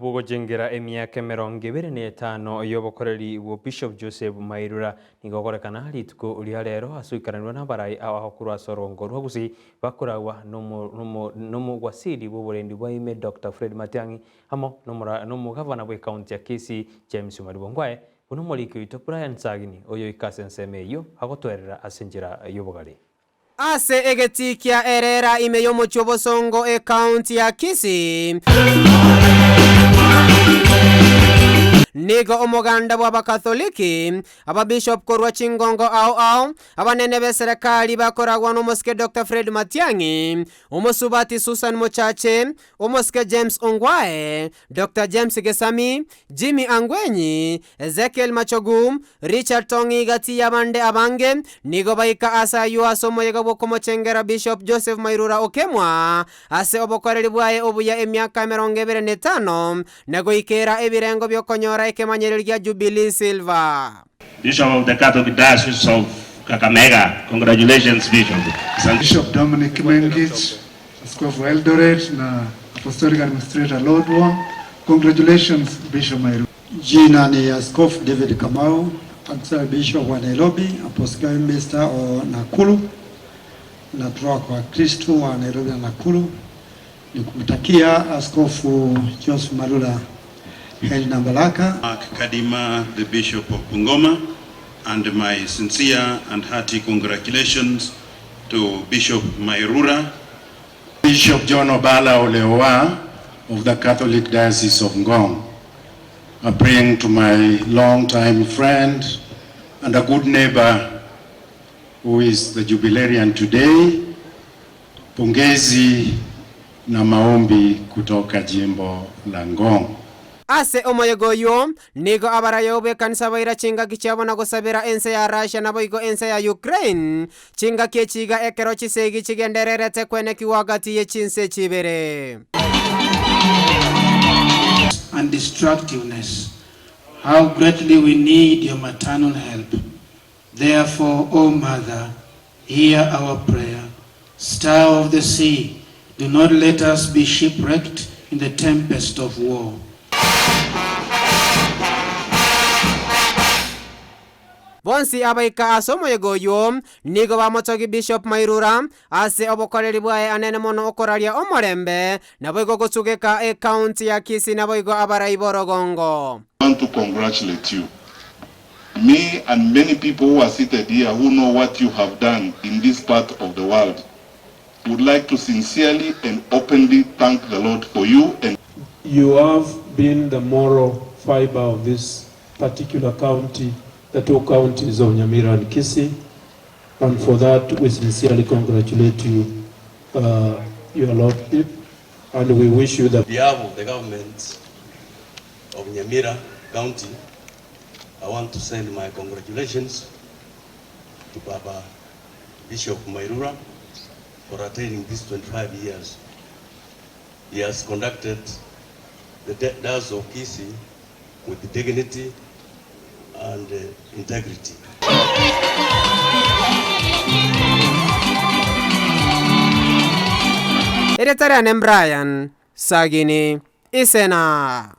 bw'ogochengera emiaka 25 y'obokoreri bwo Bishop Joseph Mairura nigo ogorekana rituko ria rero ase oikaranirwe nabarai ao korwa ase orongo rwa Gusii bakoragwa nomogwasiri bw'oborendi bwa ime Doctor Fred Matiang'i amo nomogavana bw'ecounty ya Kisii James Omariba Ongwae buna omoriki oito Brian Sagini oyoika ase ensemo eyio agotwerera ase enchera y'obogare. Ase egetii kia Erera ime y'omochie o Bosongo ekaunti ya Kisii, nigo omoganda bw'Abakatholiki, Ababishop korwa chingongo ao ao, abanene b'eserekari bakoragwa n'omosike Doctor Fred Matiang'i, Omosubati Susan Mochache, Omosike James Ongwae, Doctor James Gesami, Jimmy Angwenyi, Ezekiel Machogu, Richard Tong'i gati y'abande abange, nigo baika ase ayio ase omoyega bw'okomochengera Bishop Joseph Mairura Okemwa ase obokoreri bwaye obuya emiaka 25 na goikera ebirengo bi'okonyora ekemanyererio gia Jubilee Silver. Bishop of the Catholic Diocese of Kakamega, congratulations Bishop. Bishop Dominic Mengich, Askofu wa Eldoret na Apostolic Administrator Lodwar, congratulations Bishop Mairura. Jina ni Askofu David Kamau, Auxiliary Bishop wa Nairobi, Apostolic Minister wa Nakuru. Natoka kwa Kristo wa Nairobi na Nakuru ni kumtakia Askofu Joseph Mairura heri na baraka. Mark Kadima, the Bishop of Bungoma, and my sincere and hearty congratulations to Bishop Mairura. Bishop John Obala Olewa of the Catholic Diocese of Ngong. I bring to my long-time friend and a good neighbor who is the jubilarian today, pongezi na maombi kutoka jimbo la Ngong. Ase omoyega oyio nigo abarayeo b'ekanisa baira chingaki chiabo na gosabera ense ya Russia naboigo ense ya Ukraine, chingaki echi iga ekero chisegi chigendererete kwenekigwa gati ye chinse chibere. and destructiveness. How greatly we need your maternal help. Therefore, O Mother, hear our prayer. Star of the sea, do not let us be shipwrecked in the tempest of war. Bonsi abaika ase omoyega oyio nigo bamotogi Bishop Mairura ase obokoreri bwaye anene mono okoraria omorembe naboigo gosugeka ecounty ya Kisii naboigo abarai b'orogongo. want to congratulate you. Me and many people who are seated here who know what you have done in this part of the world would like to sincerely and openly thank the Lord for you. And you have been the moral fiber of this particular county, the two counties of Nyamira and Kisii, and for that we sincerely congratulate you, your Lordship, and we wish you the On behalf of the government of Nyamira County, I want to send my congratulations to Baba Bishop Mairura for attaining these 25 years. He has conducted the Diocese of Kisii with dignity and integrity. Erieta riane Brian Sagini Isena.